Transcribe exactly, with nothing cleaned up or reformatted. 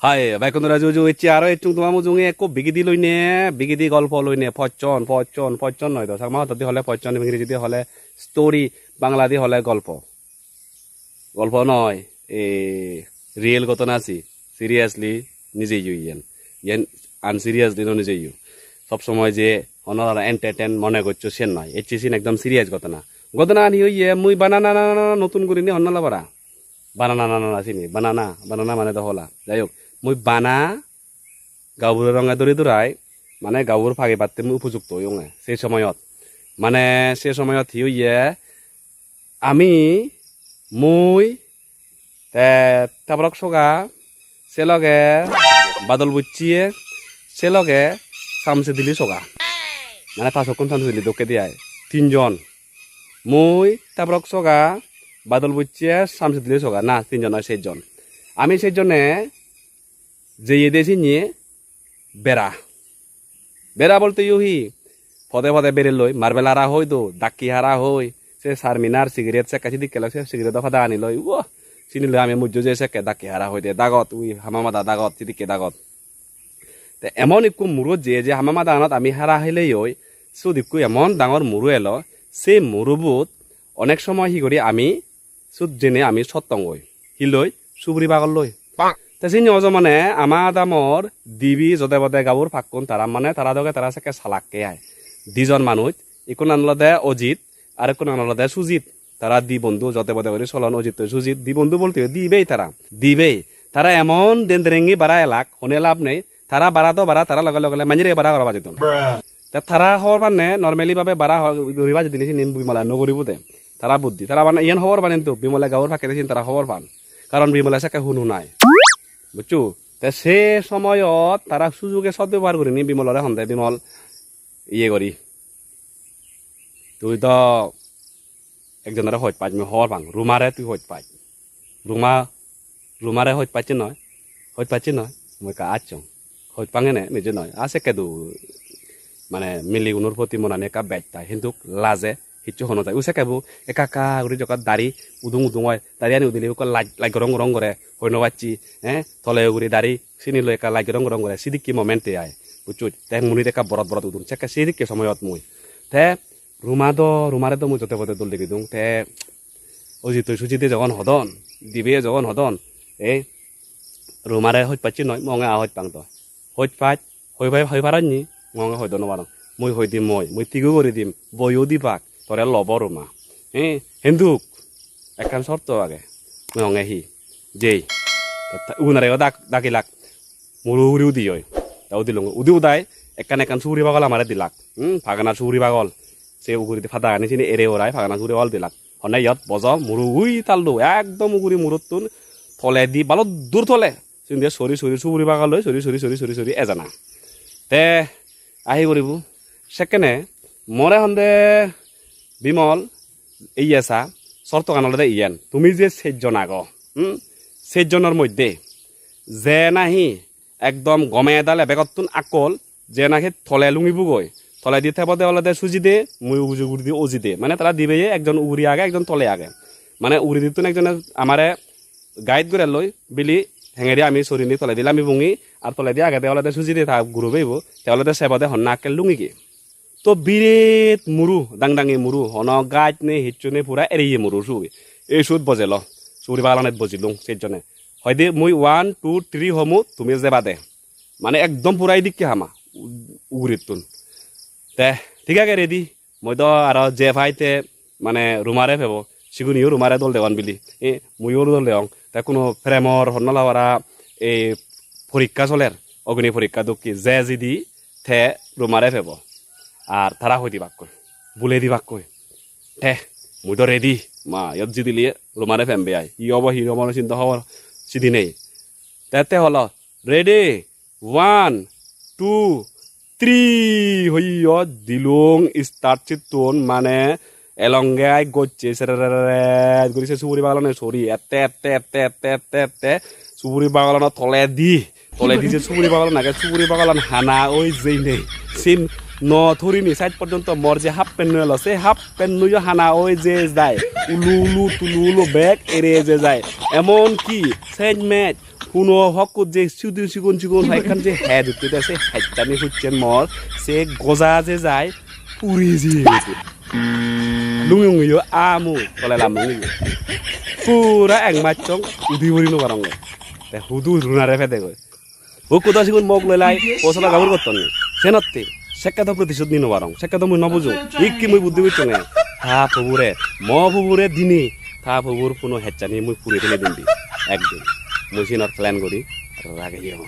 Hai, bekkunore juju. Ecche aro ecchung toma mujunge ekko bigidi loine, bigidi golpo loine, pocchon, pocchon, pocchon noi do. Chakma hodadi hole pocchon, Ingreji di hole story, Bangla di hole golpo. Golpo noi, e, real ghotona si, seriously nijeyo iyen. Iyen unseriously no nijeyo. Sob somoi je honora entertain mone goccho sen noi. Ecche sin ekdom serious ghotona. Ghotona ani oye, mui banana na na na notun gurinei honna labara. Banana na na na sini, banana, banana mane do hola. Jai hok, mui bana gaburo ronge duri durai, mane gabur pagibatte mui upojukto oyonge se somoyot. Mane se somoyot hi oye, ami, mui, te Taborok Soga, se loge Badol Bucche, se loge Samsidili Soga. Mane ta sokkun Samsidili dokke di ai. Tinjon. Mui, Taborok Soga, Badol Bucche, Samsidili Soga. Na, tinjon noi, sejjon. Ami sejjone jeyede sinye bera. Bera bolte yo hi? Pode pode berelloi, marble hara hoi do, dakki hara hoi, se Charminar cigarette sekke sidikke loi, se cigarette-o pada ani loi, uo, sini loi ami mujjo je sekke dakki hara hoi de, dagot, ui, Hamamada dagot, sidikke dagot. Te emon ikko muro je, je Hamamada anot ami hara heleyoi, siyot ikko emon dangor muro elo, se murobot onek somoy hi guri ami sut jene ami sottongoi. Hi loi? Suguri bagol loi. Te sinni ojomone ama adamor dibe jode bode gabur pakkun tara, mane tara doge tara sekke salakke ai. Dijon manuj, ikko nang olode Ojit, arekko nang olode Sujit. Tara di bondhu jode bode guri solon, Ojit toi Sujit. Di bondhu bolte dibei tara. Dibei. Tara emon denderengi bara elak, hone lab nei. Tara bara do bara, tara loge loge manjere bara gora bajidon. Te tara hobor panne normally babe bara ho-, guri baji dile sini Bimole no guribo de. Tara buddhi. Tara bana iyan hobor pan hintu Bimole gabur pakke de sin tara hobor pan. Karon Bimole sekke hun hun ai. Buccho? Te se somoyot tara sujuge sot bebohar gurinei Bimolore honde, Bimol, iye guri. Tui do ekjonore hoj pach, mui hobor pang, Rumare tui hoj pach. Ruma, Rumare hoj pacche noi, hoj pacche noi, mui ekka acchong. Hoj pangene nije noi, a sekke du, mane, miligunor proti monani ekka bej tai, hintu laje hissu hono tai. U sekke bu ekka ekka guri jokka dari udung udung oi, dari ani udile ekka laj, laj gorong gorong gore, hoi no pacchi, eh, tole ugure dari, sini loi ekka laj gorong gorong gore, sidikke moment te ai, bucchoj? Te munit ekka borot borot udun, sekke sidikke somoyot mui. Te Ruma do, Rumare do mui jode bode dol degidung. Te Ojit toi Sujite jogon hodon, dibe jogon hodon, e, Rumare hoj pacche noi, mui honge a hoj pang do. Hoj pach, hoi pai, hoi paranni, mui honge hoi do no parong. Mui hoi dim mui, mui tigo guri dim, boyo dibak, tore lobo Ruma. E, hintu ekkan sorto age, mui honge hi, jei. Te ta-, ugunore o dak-, dakilak. Muro uguri udiyoi. Te udilung. Udi udai ekkan ekkan suguri bagol amare dilak. Hmm, pagana suguri bagol. Se uguredi padagani sini ere orai pagana suguri bagol dilak. Honne iyot bojo muro ui tallo ekdom uguri murottun toledi balok dur tole. Sindi sori sori suguri bagol loi sori sori sori sori sori ejana. Te ahi guribo. Sekkene more honde Bimol, iye sa, sortogan olode iyen. Tumi je sejjon ago, hmm? Sejjonor moddhe je nahi ekdom gome dale begottun akkol, je nahi tole lungibugoi. Toledi tebode olode Sujide, mui uju guridi Ojide. Mane tara dibeye, ekjon uguri age, ekjon tole age. Mane uguridittun ekjone amare guide gorelloi, bili hengeri ami sorini toledi lami bungi, ar toledi agede olode Sujide ta guru beibo, te olode sebode honna akke lungige. To biret muru, dang dangi muru, hono gaj nei, hissu nei, pura eriye muru sugi. Ei sut bojelo, suguri bagalanet bojilung sejjone. Hoide mui one, two, three homu, tumi jebade. Mane ekdom pura idikke hama, u-, ugurittun. Te, thik age, ready. Mui do aro je pai te, mane, Rumare pebo. Siguniyo Rumare dol degon bili. E, muiyo dol degong. Te kuno premor honna labara ei porikka soler. Ogni porikka dokke. Je jidi te Rumare pebo. Ar tara hoi dibakkoi. Bule dibakkoi. Te, mui do ready. Ma, iyot jidile Rumare pembe ai. Hi obo, hi obo, no sinta hobor. Sidi nei. Te, te holo. Ready? One, two, three hoiyo dilung start sittun, mane elonge ai gocche sereret guri se suguri bagalano sori ette, ette, ette, ette, ette, ette, suguri bagalano toledi, toledi je suguri bagalan age, suguri bagalan hana oi jeinei. Sin no thurini sej porjonto mor je half pant no elo, se half pant noyo hana oi je jai, ulu ulu tulu ulu bek ere je jai. Emon ki sej mej huno hokkut je sidu sigon sigon hoyekkan je het utte de, se hettani hucchen mor se goja je jai, puri jeye goi. Lungi ungiyo amu tole lam ungiyo. Pura ek maj song udi puri no parongge. Te hudu runare pede goi. Ukku do sigun mok loi lai, posona gabur gotton ni. Senotte, sekke do protisod ni no parong, sekke do mui no bujong. Ikki mui buddhi bujjonge. Ta pubure, mo pubure dini, ta pubur puno hechchani mui puri tuli dindi. Ekdin. Mui sinor plan guri, rageyong.